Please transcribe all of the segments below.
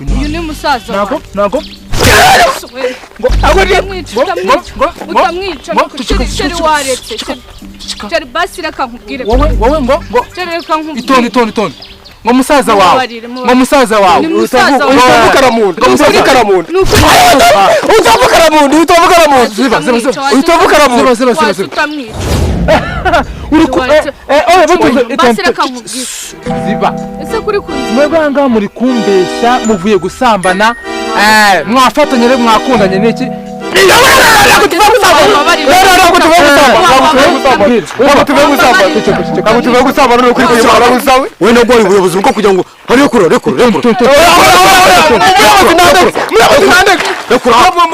Uyu ni musaza Ntabwo wawe. ntabwo We, ngo ntabwo utamwica, utamwica, utamwica. Ngo Nuko chéri, chéri, waretse chéri, basi reka nkubwire. Wowe, wowe, ngo Chéri, reka nkubwire. Itonde, itonde, itonde. Ngo musaza wawe? Mubabarire, mubabarire. Ngo musaza wawe? Ni musaza wawe. Utavukara mu nda, utavukara mu nda. Ni ukuri. Utavukara mu nda, utavukara mu nda. Ziba, ziba, ziba. Utavukara mu nda. Ziba, ziba, ziba. Waza Ziba. utamwica. Uri ku Waretse. eh, oya, bamuze. Basi reka nkubwire. Ziba. Ese kuri kunzi? Mwebwe aha ngaha muri kumbeshya, muvuye gusambana, mwafatanye rero, mwakundanye n'iki? Ntabwo tuvuye gusambana, ntabwo tuvuye gusambana, ntabwo tuvuye gusambana, ntabwo tuvuye gusambana, ntabwo tuvuye gusambana. Ni ukuri kuyobora gusawe. We, nabwo ubuyobozi bwo kugira ngo rekura, rekura, rekura. Muyobozi nandeke, muyobozi nandeke,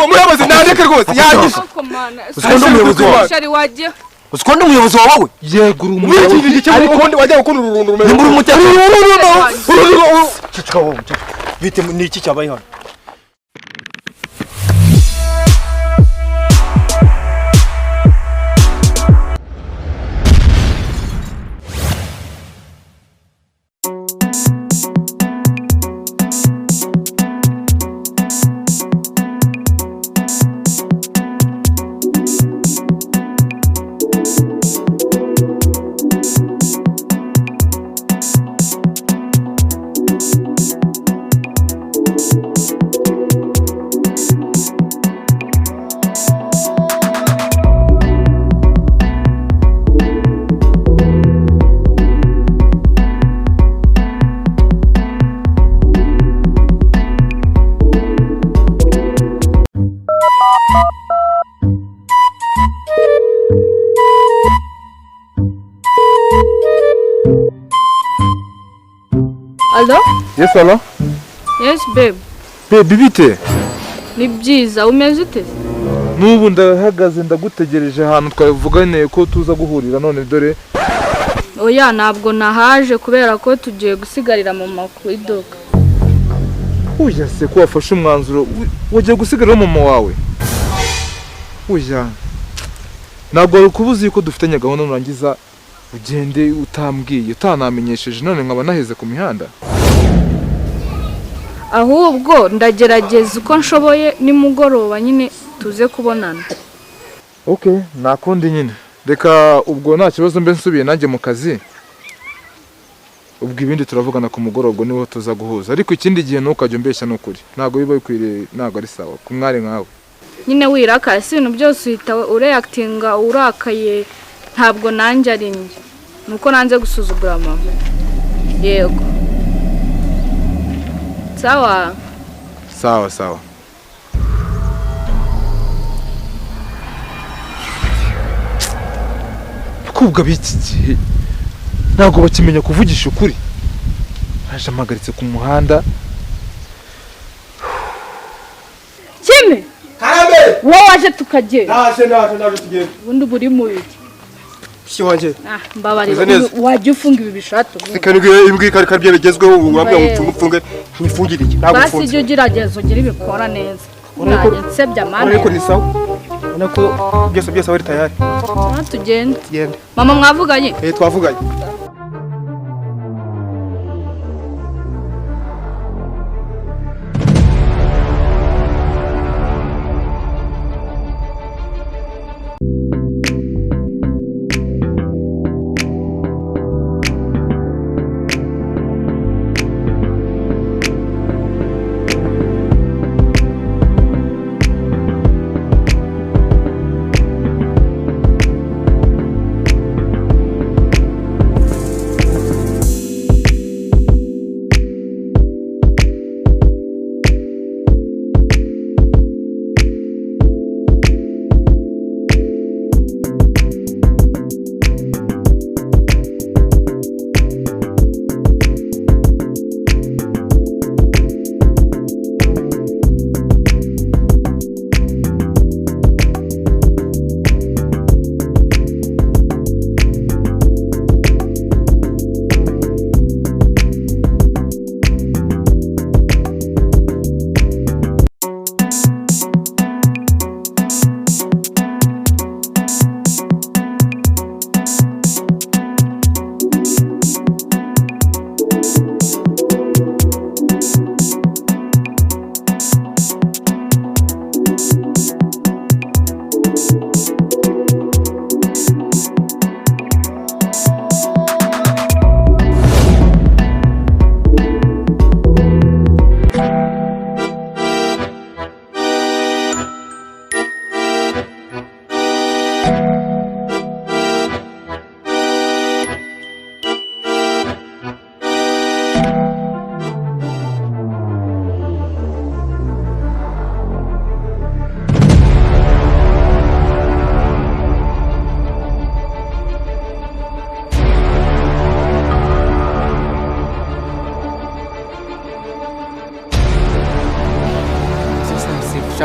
muyobozi nandeke rwose, yangije. Koko mana. Uzi ko ndi umuyobozi wawe? Chéri, wagiye. Uzi ko ndi umuyobozi wawe? Yego, uri Muri iki umuyobozi. gihe cy'ubundi ubundi wajya gukunda uru runtu rumeze Nimba uri umutekano. Uru. Ceceka wowe, ceceka. Bite, ni iki cyabaye hano? Allo? Yes, allo. Yes, babe. Baby, bite? Ni byiza, umeze ute? N'ubu ndahagaze ndagutegereje ahantu twavuganiye ko tuza guhurira, none dore. Oya, ntabwo nahaje kubera ko tugiye gusigarira mama ku iduka. Uya se, ko wafashe umwanzuro wagiye gusigarira mama wawe? Uya, ntabwo wari kuba uzi ko dufitanye gahunda, nurangiza ugende utambwiye, utanamenyesheje, none nkaba naheze ku mihanda. Ahubwo ndagerageza uko nshoboye, nimugoroba nyine tuze kubonana. Okay, nta kundi nyine, reka ubwo nta kibazo, mbe nsubiye nanjye mu kazi. Ubwo ibindi turavugana ku mugoroba, niho tuza guhuza. Ariko ikindi gihe ntukajya umbeshya, ni ukuri ntabwo biba bikwiriye, ntabwo ari sawa ku mwari nkawe. Nyine wirakara, si ibintu byose uhita ureactinga urakaye. Ntabwo nanjye ari njye, nuko nanze gusuzugura mama. Yego, sawa. Sawa sawa. Abakobwa b'iki gihe ntabwo bakimenya kuvugisha ukuri. Haje ampagaritse ku muhanda. Kimwe. Karame. Wowe waje tukagenda. Naje, naje, naje, tugende. Ubundi buri mu biki? Mushiki wanjye. Ah, mbabarira. Meze neza. Wajya ufunga ibi bishatu ubundi. Reka nibwo imbwa ikarika byo bigezweho ubu, urabwira ngo Yewe. mfunge, mfunge ntifungire iki, ntabwo Basi mfunze. ijya ugerageza ugire ibikora neza. Urabona ko- Nanjye nsebya mana. Urabona ko ni sawa, urabona ko byose byose aba ari tayari. Ah, tugende. Tugende. Mama mwavuganye? Eh, twavuganye.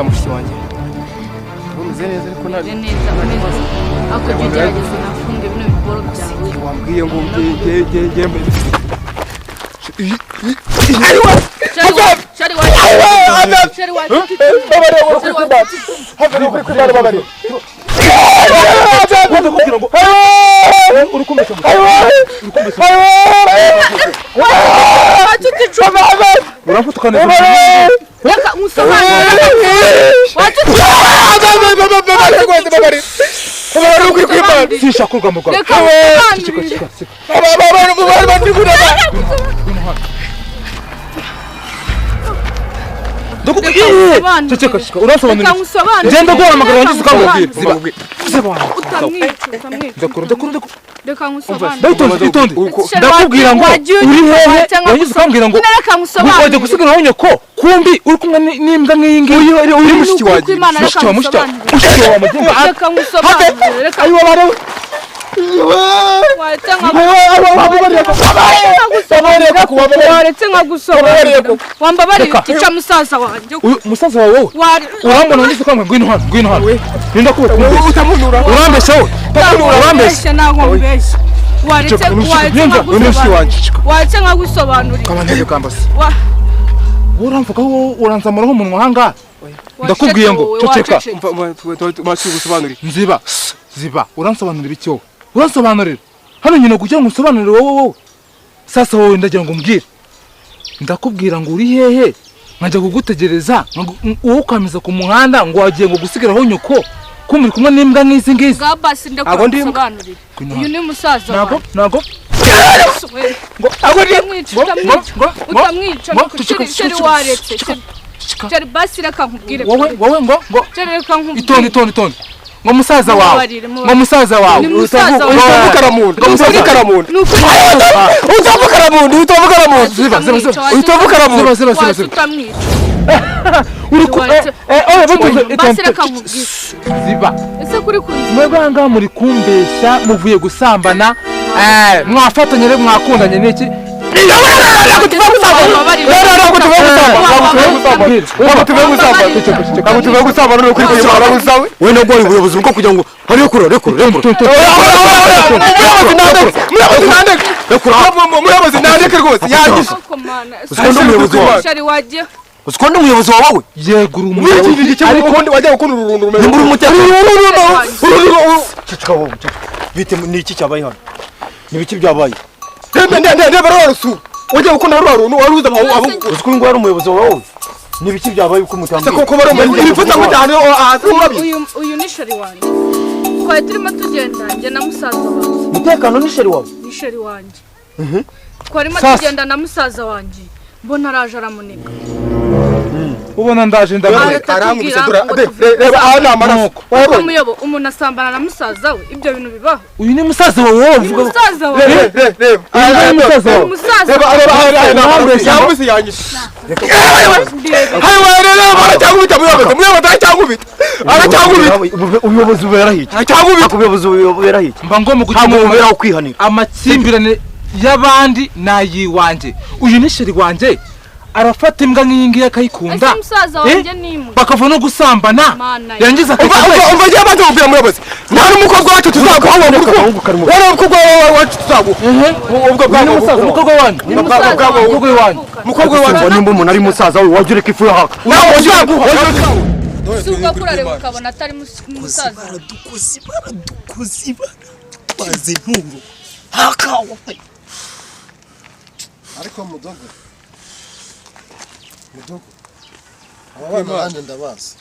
Mushiki wanjye umeze neza ariko ntabwo neza neza ako jya ugerageza unafunge bino biboro byawe. Wambwiye ngo nge Genda guhamagara wangize ukambwira. Itonde ndakubwira ngo uri hehe wangize ukambwira ngo wajya gusigara aho nyoko kumbi uri kumwe n'imbwa nk'iyi ngiyi uri mushiki wanjye mushiki wa mushiki wa mugenzi. Reka nkusobanurire reka waretse nkagusobanurira wambabarira itica musaza wanjye. Uyu musaza wawe wowe urambona wangize ukambwira ngwino hano ngwino hano ninda kuba utamunura urambeshya wowe urambeshya ntabwo mbeshya waretse nkagusobanurira kabandege kambase uramvuga wowe uranzamuraho umunwa ahangaha ndakubwiye ngo ceceka nziba ziba uransobanurira iki wowe uransobanurira hano nyine kugira ngo unsobanurire wowe wowe sasa wowe ndagira ngo umbwire ndakubwira ngo uri hehe nkajya kugutegereza wowe ukameza ku muhanda ngo wagiye ngo gusigaraho nyoko ko muri kumwe n'imbwa nk'izi ngizi. Basi ndakusobanurira uyu ni musaza wawe ntago utamwica waretse basi reka nkubwire wowe ngo ngo itonde itonde itonde ngo musaza wawe ngo musaza wawe utavukara mu nda utavukara mu nda utavukara mu nda utavukara mu nda uri ku ziba mwebwe aha ngaha muri kumbeshya muvuye gusambana mwafatanye rero mwakundanye n'iki we nabwo ubuyobozi bwo kugira ngo rekura rekura muyobozi nandeke rwose yangije. Uzi ko ndi umuyobozi wawe? Yego uri umuyobozi ariko wajya gukunda uru runtu rumeze uri umutekano. Bite ni iki cyabaye hano? Ni biki byabaye? Ndeba rwa rusura wajya gukunda rwa runtu wari uzi abo. Uzi ko ngo ari umuyobozi wawe? Ni biki byabaye uko mutambwiye? Koko bari ibipfutsa ngo cyane uyu ni sheri wanjye. Twari turimo tugenda njye na musaza wanjye. Mutekano ni sheri wawe? Ni sheri wanjye. Twarimo tugenda na musaza wanjye mbona araje aramuniga. Ubona ndaje ndaramubise reba aha ni amaraso. Umuyobo umuntu asambana na musaza we ibyo bintu bibaho. Uyu ni musaza wawe wowe uvuga musaza wawe reba musaza wawe reba reba aha ni amaraso yamubise yanyishe. Hayi reba aracyangubita muyobozi muyobozi aracyangubita aracyangubita. Ubuyobozi bubera hiki? Aracyangubita ubuyobozi bubera hiki? Mba ngomba gukemura kwihanira amakimbirane y'abandi nayiwanjye. Uyu ni sheri wanjye arafata imbwa nk'iyi ngiyi akayikunda bakava no gusambana yangiza umva njye abanza kubwira muyobozi nta n'umukobwa wacu tuzaguha wari umukobwa wacu tuzaguha umukobwa wanyu umukobwa wanyu umukobwa wanyu nimba umuntu ari musaza we wajya ureka ifu yahaka nawe uzaguha si ubwo kurareba ukabona atari musaza. Baradukoze baradukoze baratwaze inturo hakawa. Ariko mudogo mudogo aba bana banjye ndabazi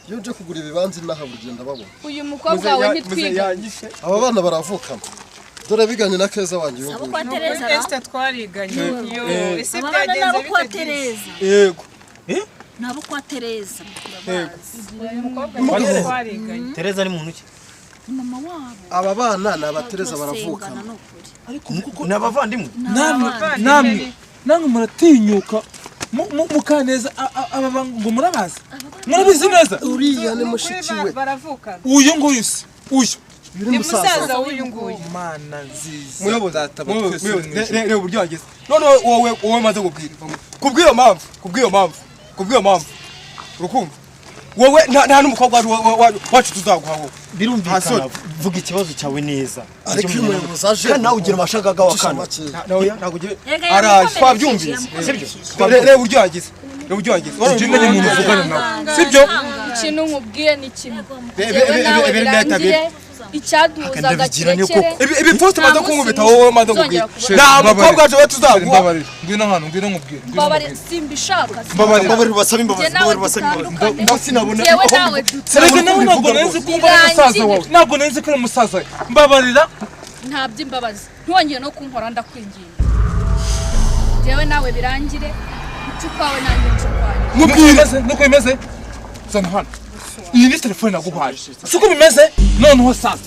iyo uje kugura ibibanza inaha buri gihe ndababona. Uyu mukobwa wawe ntitwiga aba bana baravukana dore biganye na Keza wanjye uyu nguyu. Esther twariganye yo ese byagenze bite Tereza? Yego nabo kwa Tereza uyu mukobwa twariganye. Tereza ni muntu ki? Mama wabo. Aba bana ni abatereza baravukana ariko kuko ni abavandimwe namwe namwe muratinyuka mukaneza aba ngo murabazi murabizi neza. Uriya ni mushiki we baravukana. Uyu nguyu se uyu ni musaza w'uyu nguyu. Mana nziza muyobozi reba uburyo wageze none wowe wowe maze kubwira kubw'iyo mpamvu kubw'iyo mpamvu kubw'iyo mpamvu urukumva Wowe nta n'umukobwa wacu tuzaguha wowe. Birumvikana, vuga ikibazo cyawe neza. Ariko iyo umuyobozi aje kandi nawe ugira amashagaga wa kana. Nawe ntabwo ugira araje twabyumvise sibyo? Reba uburyo yagize. Reba uburyo yagize. Ujye umenya umuntu uvugana nawe sibyo? Ikintu nkubwiye ni kimwe. Jewe nawe birangire, icyaduhuzaga kirekere. Ibi post maze kunkubita wowe maze kubwira. Nta mukobwa wacu we tuzaguha. Mbabarira, ngwino hano, ngwino nkubwire. Ngwino Mbabarira, nkubwire. simbishaka. Mbabarira. Mbabarira ubasabe imbabazi, Njye nawe mbabarira ubasabe imbabazi. dutandukane. Ndaho sinabona Jewe aho nawe Serege nawe ntabwo nari ko umva ari musaza wawe. Ntabwo nari ko ari musaza wawe. Mbabarira. Nta by'imbabazi, ntiwongeye no kunkora, ndakwinginga. Jewe nawe birangire, uca ukwawe nanjye nca ukwanjye. Nuko bimeze, nuko bimeze. Zana hano. Iyi ni telefone naguhaye. Siko bimeze? Noneho sasa.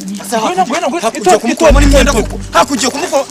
Ngwino, ngwino, ngwino. Ugiye kumukuramo n'imyenda koko? Hakugiye kumukura.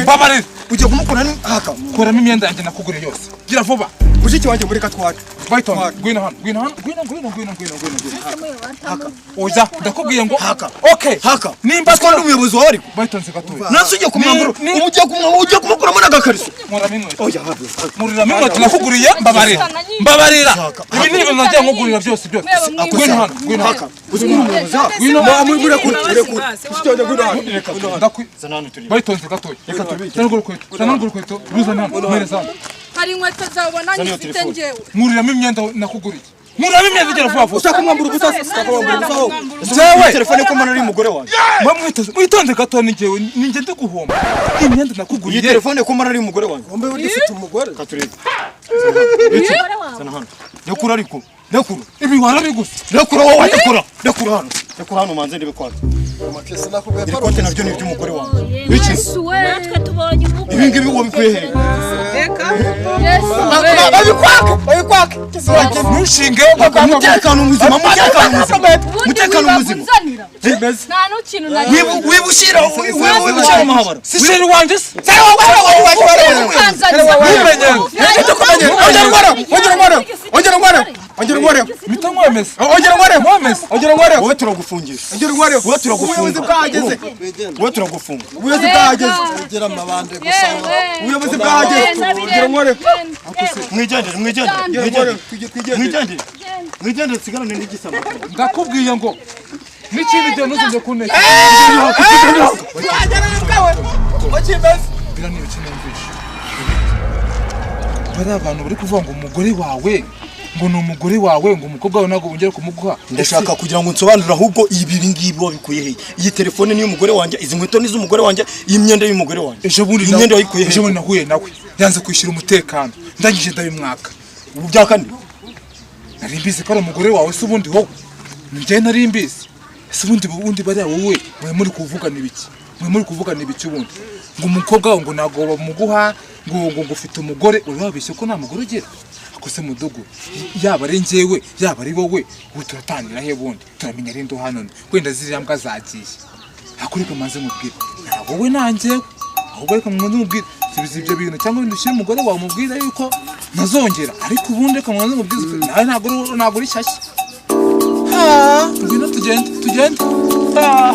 Mbabarira. Ugiye kumukura haka. Kuramo imyenda yanjye nakuguriye yose. Gira vuba. Mushiki wanjye mureka tware. Byton, ngwino hano, ngwino hano, ngwino, ngwino, ngwino, ngwino, ngwino, ngwino. Oya, ndakubwiye ngo Haka. Okay. Haka. Nimba Siko ndi umuyobozi wawe ariko. Byton gatoya. Nase ugiye kumwambura. Ni- Ugiye kumwambura, ugiye kumukuramo n'agakariso. Nkuramo inkweto. Oya habe. Nkuriramo inkweto nakuguriye, mbabarira. Mbabarira. Ibi ni ibintu nagiye nkugurira byose byose. Ngwino hano, ngwino hano. Haka. Uzi ko uri umuyobozi haka. Ngwino Mwa muri murekure, murekure. Mushiki wanjye ngwino hano. Reka ndakwi. Zana hano turi. Byton gatoya. Reka tubike. Zana urwo rukweto. Zana urwo rukweto. Ruzana hano. Mpereza hano. Hari inkweto zawe ubona Zana iyo ngifite telefone. njyewe? Nkuriramo imyenda nakuguriye. Nkuriramo imyenda, igera vuba vuba. Ushaka kumwambura ubusa, ushaka kumwambura ubusa wowe. Jewe. Telefone ko mbona ari umugore wanjye. Mwa mwitoze, mwitonde gato, ni njyewe, ni njye ndi guhomba. Iyi myenda Iyi nakuguriye. telefone ko mbona ari umugore wanjye. Wambaye burya ufite umugore. Reka turebe. Zana hano. Rekura ariko. Rekura. Ibi warabiguze. Rekura wowe, rekura. Rekura hano. Rekura hano manze ndebe kwanza. Amakesi nakubwiye Iri ko ari kote naryo ni iry'umugore wanjye. Iki? Natwe tubonye ubukwe. Ibi ngibi wabikuye he? Yesu we! Babikwake, babikwake. Ntushinge. Umutekano muzima, umutekano muzima. Ubundi Umutekano wibaga muzima. unzanira nta n'ikintu na Wiba ushyira, wiba ushyira amahabara. Si chéri wanje se? ukanzanira. Ntumenye. Ongera ngware, ongera ngware, ongera ngware, ongera ngware. Mpita nkwemeza. Ongera ngware, Nkwemeza. ongera ngware. Wowe turagufungisha. Ongera ngware. Wowe turagufunga. Ubuyobozi bwahageze. Wowe turagufunga. Ubuyobozi bwahageze. Ugira amabande gusa. Ubuyobozi bwahageze. Ongera ngware. Mwigendere, mwigendere. Ongera ngware. Mwigendere. Twigendere. Mwigendere. Mwigendere nsigarane n'igisama. Ndakubwiye ngo n'ikindi gihe ntuzongere kunteka. Biriya ni ibiki numvishe? Bariya abantu bari kuvuga ngo umugore wawe, ngo ni umugore wawe, ngo umukobwa wawe ntabwo bongera kumuguha. Ndashaka kugira ngo nsobanurire ahubwo ibi ngibi wabikuye he? Iyi telefone ni iy'umugore wanjye, izi nkweto ni iz'umugore wanjye, iyi myenda y'umugore wanjye. Ejo bundi Iyi myenda wayikuye he? Ejo bundi nahuye nawe yanze kwishyura umutekano, ndangije ndabimwaka. Ubu bya kane. Nari mbizi ko ari umugore wawe se? Ubundi wowe njye nari mbizi ese? Ubundi bariya wowe mwe muri kuvugana ibiki? Mwe muri kuvugana ibiki ubundi? Ngo umukobwa wawe ngo ntabwo bamuguha, ngo ufite umugore, uri wabeshye ko nta mugore ugira. Ako se mudugu, yaba ari njyewe, yaba ari wowe, ubu turatangira he? Bundi turamenya ari ndo hano wenda ziriya mbwa zagiye. Ariko reka maze mubwire, nta wowe nta njyewe, ahubwo reka mwanze mubwire, subiza ibyo bintu cyangwa ibintu ushyire umugore wawe, mubwire yuko ntazongera. Ariko ubundi reka mwanze mubwire ukuri, nawe ntabwo uri shyashya. Ha, ngwino tugende, tugende. Ha.